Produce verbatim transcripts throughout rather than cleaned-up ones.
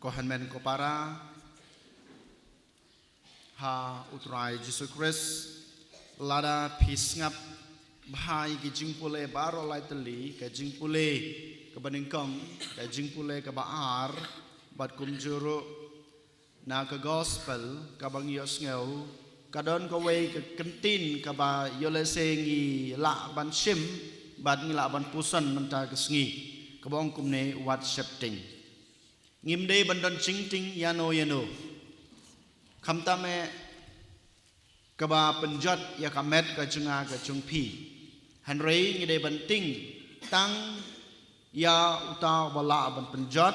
Ko hynmen ko para ha U Trai Jisu Khrist, lada phi sngap bha ïa ki jingpule baroh lai tylli, ka jingpule kaba nyngkong, ka jingpule kaba ar, bad kumjuh ruh na ka gospel kaba ngi ïohsngew, ka don kawei ka kyntien kaba ïoh lehse ngi lah ban shim, bad ngi lah ban puson mynta ka sngi, kaba ong kumne: wat sheptieng. Ngim dei ban don jingtieng ïano ïano. Khamtam eh kaba pynjot ïa ka met ka jong nga ka jong phi. Hynrei ngi dei ban tieng tang ïa uta uba lah ban pynjot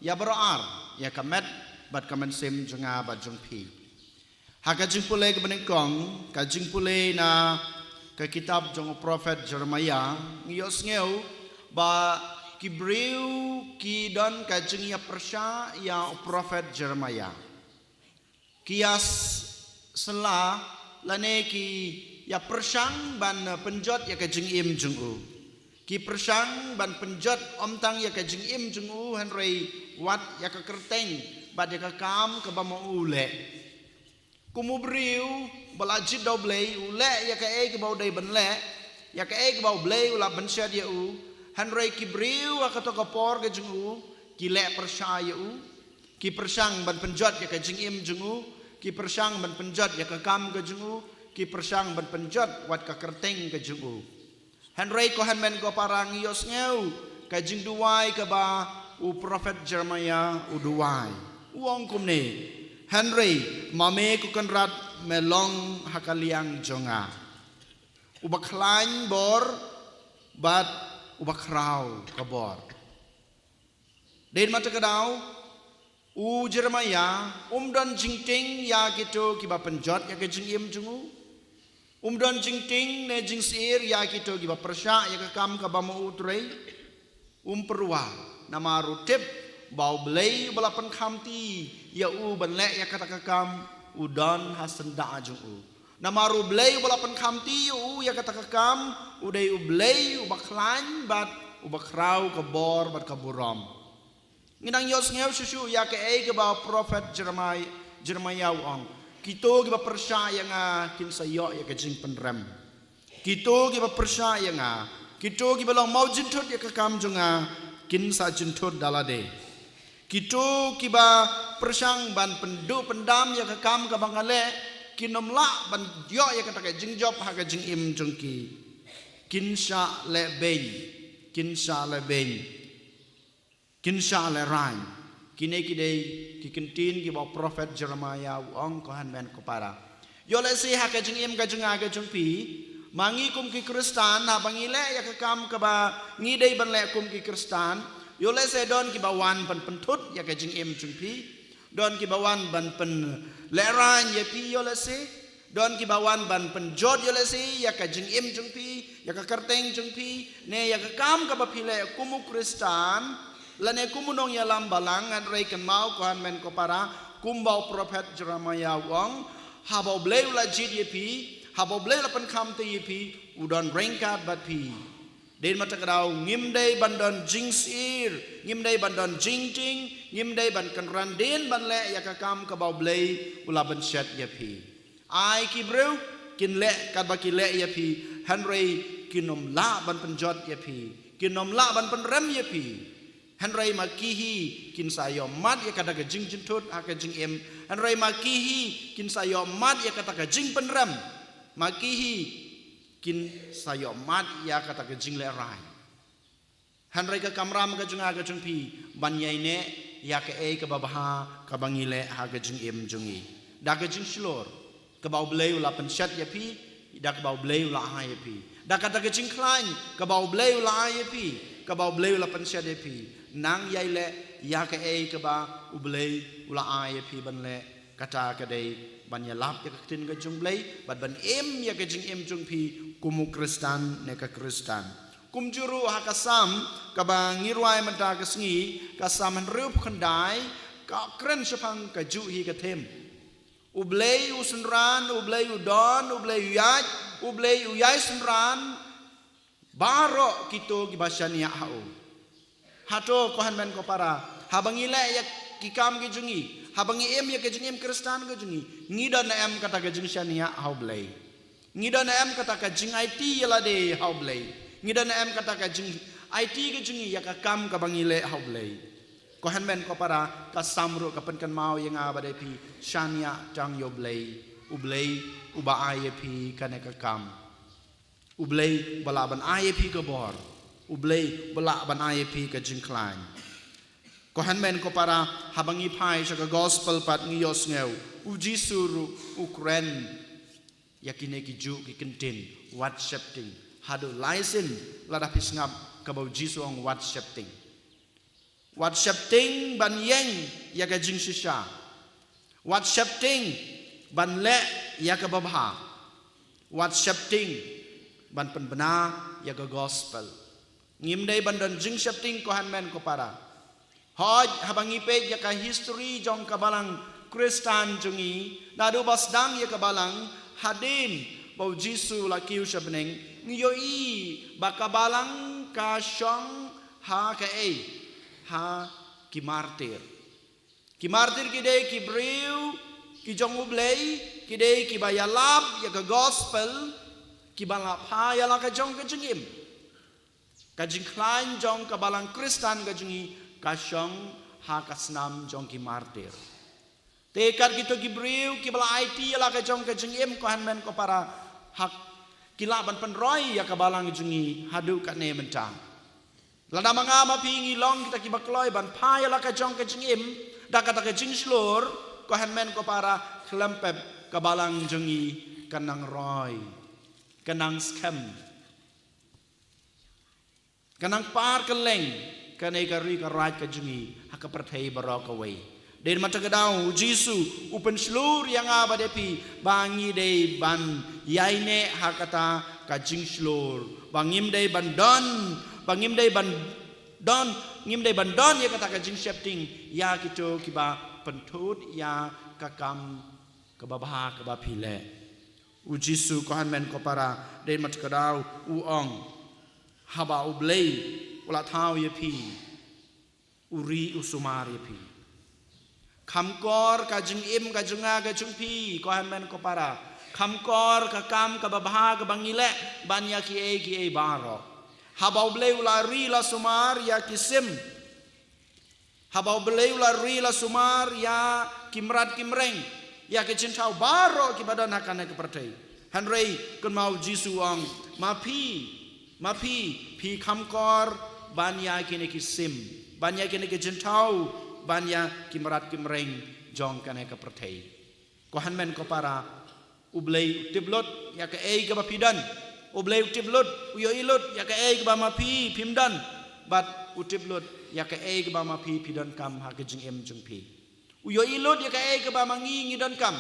ïa baroh ar, ïa ka met bad ka mynsiem jong nga bad jong phi. Ha ka jingpule kaba nyngkong, ka jingpule na ka kitab jong u prophet Jeremiah, ngi ïohsngew ba ki briew ki don ka jingïapyrshah ïa u prophet Jeremiah. Ki ïa s-, sla lane ki ïapyrshang ban pynjot ïa ka jingim jong u. Ki pyrshang ban pynjot ym tang ïa ka jingim jong u, hynrei wat ïa ka kyrteng bad ïa ka kam kaba ma u leh. Kum u briew ba la jied da U Blei, u leh ïa kaei kaba u dei ban leh, ïa kaei kaba U Blei u la pynshet ïa u. Hynrei ki briew ha kato ka por ka jong u ki leh pyrshah ïa u. Ki pyrshang ban pynjot ïa ka jingim jong u, ki pyrshang ban pynjot ïa ka kam ka jong u, ki pyrshang ban pynjot wat ka kyrteng ka jong u. Hynrei ko hynmen ko para, ngi ïohsngew ka jingduwai kaba u prophet Jeremiah u duwai. U ong kumne: Hynrei ma me ko Kynrad me long ha ka liang jong nga, uba khlaiñ bor bad uba khraw ka bor. Dei ma te ka daw, u Jeremiah um don jingtieng ïa kito kiba pynjot ïa ka jingim jong u. Um don jingtieng ne jingsyier ïa kito kiba pyrshah ïa ka kam kaba ma u trei. Um pyrwa, namar u tip ba U Blei uba la pynkhamti ïa u ban leh ïa kata ka kam u don ha syndah jong u. Namar U Blei uba la pynkhamti ïa u ïa kata ka kam u dei U Blei uba khlaiñ bad uba khraw ka bor bad ka burom. Ngi nang ïohsngew shuh shuh ïa kaei kaba u prophet Jeremiah, Jeremiah u ong: Kito kiba pyrshah ïa nga kin sa ïoh ïa ka jingpynrem. Kito kiba pyrshah ïa nga, kito kiba long mawjynthut ïa ka kam jong nga, kin sa jynthut da lade. Kito kiba pyrshang ban pynduh pyndam ïa ka kam kaba nga leh, kin ym lah ban ïoh ïa kata ka jingjop ha ka jingim jong ki. Kin shah leh beiñ, kin shah leh beiñ. Kin shah leh raiñ. Kine ki dei ki kyntien kiba u prophet Jeremiah u ong, ko hynmen ko para. Ïoh lehse ha ka jingim ka jong nga ka jong phi, ma ngi kum ki Khristan, haba ngi leh ïa ka kam kaba ngi dei ban leh kum ki Khristan, ïoh lehse don kiba wan ban pynthut ïa ka jingim jong phi. Don kiba wan ban pynlehraiñ ïa phi ïoh lehse. Don kiba wan ban pynjot ïoh lehse ïa ka jingim jong phi, ïa ka kyrteng jong phi, ne ïa ka kam kaba phi leh kum u Khristan, lane kum u nongïalam balang. Hynrei kynmaw ko hynmen ko para, kumba u prophet Jeremiah u ong, haba U Blei u la jied ïa phi, haba U Blei u la pynkhamti ïa phi, u don ryngkat bad phi. Dei ma te ka daw, ngim dei ban don jingsyier, ngim dei ban don jingtieng, ngim dei ban kynran dien ban leh ïa ka kam kaba U Blei u la pynshet ïa phi. Ai ki briew kin leh katba ki leh ïa phi, hynrei kin ym lah ban pynjot ïa phi, kin ym lah ban pynrem ïa phi. Hynrei ma ki hi kin sa ïoh mad ïa kata ka jingjynthut ha ka jingim. Hynrei ma ki hi kin sa ïoh mad ïa kata ka jingpynrem. Ma ki hi kin sa ïoh mad ïa kata ka jinglehraiñ. Hynrei ka kamram ka jong nga ka jong phi ban ïaineh ïa kaei kaba bha kaba ngi leh ha ka jingim jong ngi. Da ka jingshlur kaba U Blei u la pynshet ïa phi, da kaba U Blei u la ai ïa phi. Da kata ka jingkhlaiñ kaba U Blei u la ai ïa phi, kaba U Blei u la pynshet ïa phi. Nang ïai leh ïa kaei kaba U Blei u la ai ïa phi ban leh. Kata ka dei ban ïalap ïa ka ktien ka jong U Blei, bad ban im ïa ka jingim jong phi kum u Khristan ne ka Khristan. Kumjuh ruh ha ka Salm kaba ngi rwai mynta ka sngi, ka Salm hynriewphew khyndai, ka kren shaphang kajuh hi ka theme. U Blei u synran, U Blei u don, U Blei u ïaid, U Blei u ïai synran baroh kito kiba shaniah ha u. Hato ko hynmen ko para, haba ngi leh ïa ki kam ki jong ngi, haba ngi im ïa ka jingim Khristan ka jong ngi, ngi don em kata ka jingshaniah ha U Blei? Ngi don em kata ka jingaiti ïa lade ha U Blei? Ngi don em kata ka jingaiti ka jong ngi ïa ka kam kaba ngi leh ha U Blei? Ko hynmen ko para, ka Salm ruh ka pynkynmaw ïa nga bad ïa phi, shaniah tang ïa U Blei. U Blei uba ai ïa phi kane ka kam. U Blei uba lah ban ai ïa phi ka bor. U Blei uba lah ban ai ïa phi ka jingkhlaiñ. Ko hynmen ko para, haba ngi phai sha ka gospel pat ngi ïohsngew, U Jisu ruh u kren ïa kine ki juh ki kyntien, wat sheptieng. Haduh lai sien lada phi sngap kaba U Jisu u ong wat sheptieng. Wat sheptieng ban ïeng ïa ka jingshisha. Wat sheptieng ban leh ïa kaba bha. Wat sheptieng ban pynbna ïa ka gospel. Ngim dei ban don jingsheptieng ko hynmen ko para. Hooid, haba ngi peit ïa ka history jong ka balang Khristan jong ngi, naduh ba sdang ïa ka balang, hadien ba U Jisu u la kiew sha bneng, ngi ïohi ba ka balang ka shong ha kaei, ha ki martir. Ki martir ki dei ki briew ki jong U Blei, ki dei kiba ïalap ïa ka gospel, kiba la phah ïa la ka jong ka jingim. Ka jingkhlaiñ jong ka balang Khristan ka jong ngi ka shong ha ka snam jong ki martir. Te kat kito ki briew kiba la aiti ïa la ka jong ka jingim, ko hynmen ko para, ha ki lah ban pynroi ïa ka balang jong ngi haduh katne mynta. Lada ma nga ma phi ngi long kita kiba kloi ban phah ïa la ka jong ka jingim da kata ka jingshlur, ko hynmen ko para, khlem pep ka balang jong ngi ka nang roi, ka nang skhem, ka nang par kylleng kane ka ri ka raid ka jong ngi ha ka pyrthei baroh kawei. Dei namar kata ka daw U Jisu u pynshlur ïa nga bad ïa phi ba ngi dei ban ïaineh ha kata ka jingshlur, ba ngim dei ban don, ba ngim dei ban don, ngim dei ban don ïa kata ka jingsheptieng ïa kito kiba pynthut ïa ka kam kaba bha kaba phi leh. U Jisu, ko hynmen ko para, dei namar kata ka daw u ong, haba U Blei u la thaw ïa phi, u ri u sumar ïa phi. Kham kor ka jingim ka jong nga ka jong phi, ko hynmen ko para, kham kor ka kam kaba bha kaba ngi leh ban ïa kiei kiei baroh. Haba U Blei u la ri la sumar ïa ki sim, haba U Blei u la ri la sumar ïa ki mrad ki mreng, ïa ki jingthaw baroh kiba don ha kane ka pyrthei. Hynrei kynmaw U Jisu u ong, ma phi, ma phi, phi kham kor ban ïa kine ki sim, ban ïa kine ki jingthaw, ban ïa ki mrad ki mreng jong kane ka pyrthei. Ko hynmen ko para, U Blei u tip lut ïa kaei kaba phi don. U Blei u tip lut, u ïohi lut ïa kaei kaba ma phi phim don, bad u tip lut ïa kaei kaba ma phi phi donkam ha ka jingim jong phi. U ïohi lut ïa kaei kaba ma ngi ngi donkam.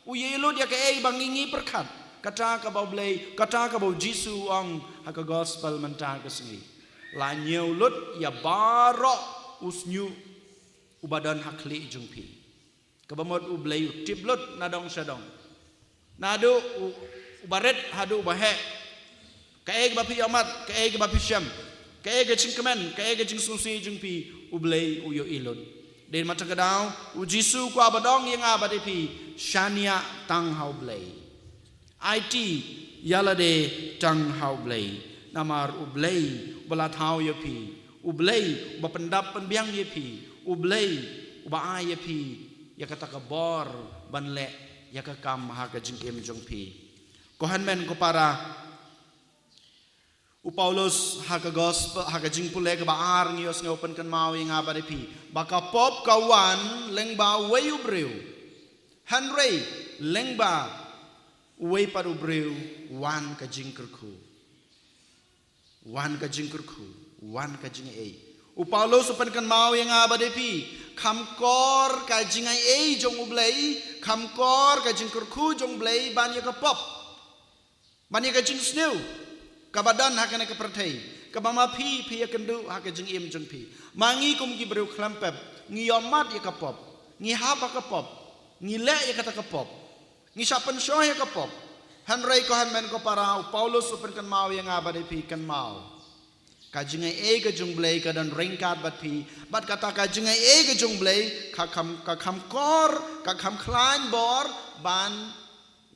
U ïohi lut ïa kaei ba ngi ngi pyrkhat. Kata kaba U Blei, kata kaba U Jisu u ong ha ka gospel mynta ka sngi, la ñiew lut ïa baroh u shñiuh uba don ha khlieh jong phi. Kaba mut U Blei u tip lut na dong sha dong, naduh u, uba rit haduh uba heh. Kaei kaba phi ïohmad, kaei kaba phi shem, kaei ka jingkmen, kaei ka jingsngewsih jong phi, U Blei u ïohi lut. Dei namar kata ka daw U Jisu u kwah ban ong ïa nga bad ïa phi, shaniah tang ha U Blei. Aiti ïa lade tang ha U Blei. Namar U Blei uba la thaw ïa phi, U Blei uba pyndap pynbiang ïa phi, U Blei uba ai ïa phi ïa kata ka bor ban leh ïa ka kam ha ka jingim jong phi. Ko hynmen ko para, u Paulus ha ka gospel, ha ka Jingpule kaba ar ngi ïohsngew u pynkynmaw ïa nga bad ïa phi ba ka pop ka wan lyngba uwei u briew. Hynrei lyngba uwei pat u briew wan ka jingkyrkhu. Wan ka jingkyrkhu, wan ka jingaiei. U Paulus u pynkynmaw ïa nga bad ïa phi, kham kor ka jingaiei jong U Blei, kham kor ka jingkyrkhu jong U Blei ban ïa ka pop, ban ïa ka jingsniew kaba don ha kane ka pyrthei, kaba ma phi phi ïakynduh ha ka jingim jong phi. Ma ngi kum ki briew khlem pep ngi ïohmad ïa ka pop, ngi hap ha ka pop, ngi leh ïa kata ka pop, ngi shah pynshoi ïa ka pop. Hynrei ko hynmen ko para, u Paulus u pynkynmaw ïa nga bad ïa phi, kynmaw, Ka jingaiei ka jong U Blei ka don ryngkat bad phi, bad kata ka jingaiei ka jong U Blei ka kham, ka kham kor, ka kham khlaiñ bor ban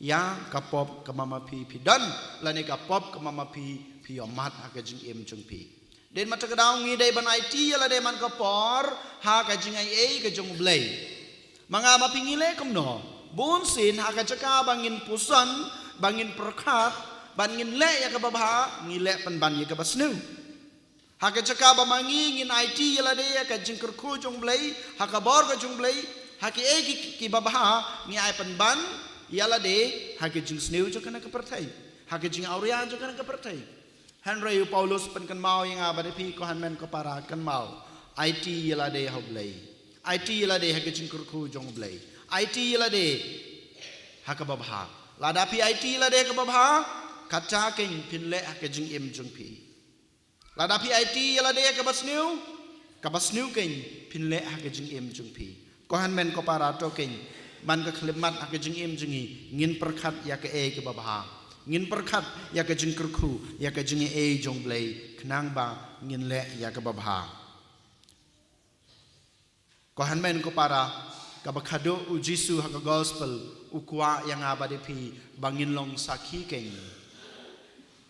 ïa ka pop kaba ma phi phi don, lane ka pop kaba ma phi phi ïohmad ha ka jingim jong phi. Dei ma kata ka daw ngi dei ban aiti ïa lade man ka por ha ka jingaiei ka jong U Blei. Ma nga ma phi ngi leh kumno? Bun sien ha ka jaka ba ngin puson, ba ngin pyrkhat, ba ngin leh ïa kaba bha, ngi leh pynban ïa kaba sniew. Ha ka jaka ba ma ngi ngin aiti ïa lade ïa ka jingkyrkhu jong U Blei, ha ka bor ka jong U Blei, ha kiei ki, ki, kiba bha, ngi ai pynban ïa lade ha ka jingsniew jong kane ka pyrthei, ha ka jingawria jong kane ka pyrthei. Hynrei u Paulus pynkynmaw ïa nga bad ïa phi, ko hynmen ko para, kynmaw, aiti ïa lade ha U Blei, aiti ïa lade ha ka jingkyrkhu jong U Blei, aiti ïa lade ha kaba bha. Lada phi aiti ïa lade ha kaba bha, kata keiñ phin leh ha ka jingim jong phi. Lada phi aiti ïa lade ha kaba sniew, kaba sniew keiñ phin leh ha ka jingim jong phi. Ko hynmen ko para, to keiñ, man ka khyllipmat ha ka jingim jong ngi, ngin pyrkhat ïa kaei kaba bha, ngin pyrkhat ïa ka jingkyrkhu, ïa ka jingaiei jong U Blei, khnang ba ngin leh ïa kaba bha. Ko hynmen ko para, kaba khadduh u Jisu ha ka gospel u kwah ïa nga bad ïa phi ba ngin long sakhi keiñ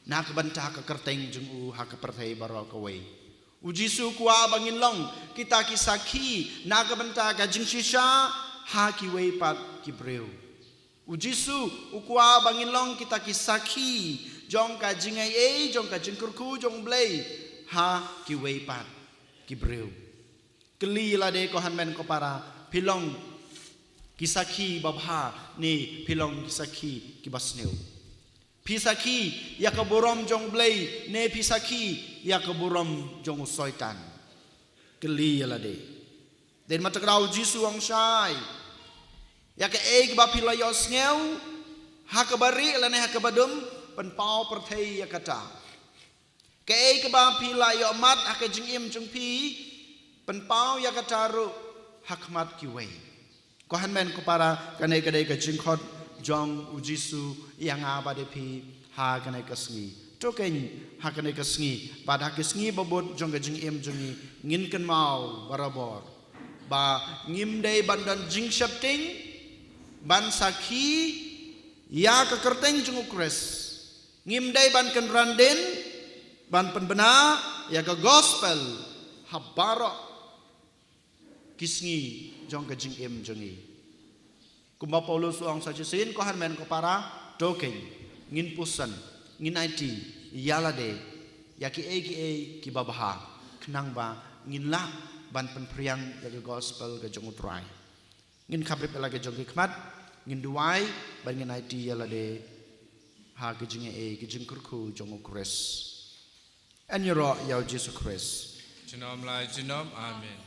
na ka bynta ka kyrteng jong u ha ka pyrthei baroh kawei. U Jisu u kwah ba ngin long kita ki sakhi na ka bynta ka jingshisha ha kiwei pat ki briew. U Jisu u kwah ba ngin long kita ki sakhi jong ka jingaiei, jong ka jingkyrkhu jong U Blei ha kiwei pat ki briew. Kylli ïa lade ko hynmen ko para, phi long ki sakhi babha ne phi long ki sakhi kiba sniew? Phi sakhi ïa ka burom jong U Blei ne phi sakhi ïa ka burom jong u Soitan? Kylli ïa lade. Dei ma kata ka daw u Jisu u ong shai, ïa kaei kaba phi la ïohsngew ha kaba rieh lane ha kaba dum, pynpaw pyrthei ïa kata. Kaei kaba phi la ïohmad ha ka jingim jong phi, pynpaw ïa kata ruh ha khmat kiwei. Ko hynmen ko para, kane ka dei ka jingkhot jong u Jisu ïa nga bad ïa phi ha kane ka sngi. To keiñ, ha kane ka sngi bad ha ki sngi babud jong ka jingim jong ngi, ngin kynmaw barabor ba ngim dei ban don jingsheptieng ban sakhi ïa ka kyrteng jong u Khrist. Ngim dei ban kynran dien ban pynbna ïa ka gospel ha baroh ki sngi jong ka jingim jong ngi. Kumba Paulus u ong sa shisien, ko hynmen ko para, to keiñ, ngin puson, ngin aiti ïa lade ïa kiei kiei kiba bha, khnang ba ngin lah ban pynphriang ïa ka gospel ka jong u Trai. Ngin khaphrip ïa la ka jong ki khmat, ngin duwai, bad ngin aiti ïa lade ha ka jingaiei ka jingkyrkhu jong u Khrist. Yn ïaroh ïa u Jisu Khrist. Junom la junom, amen.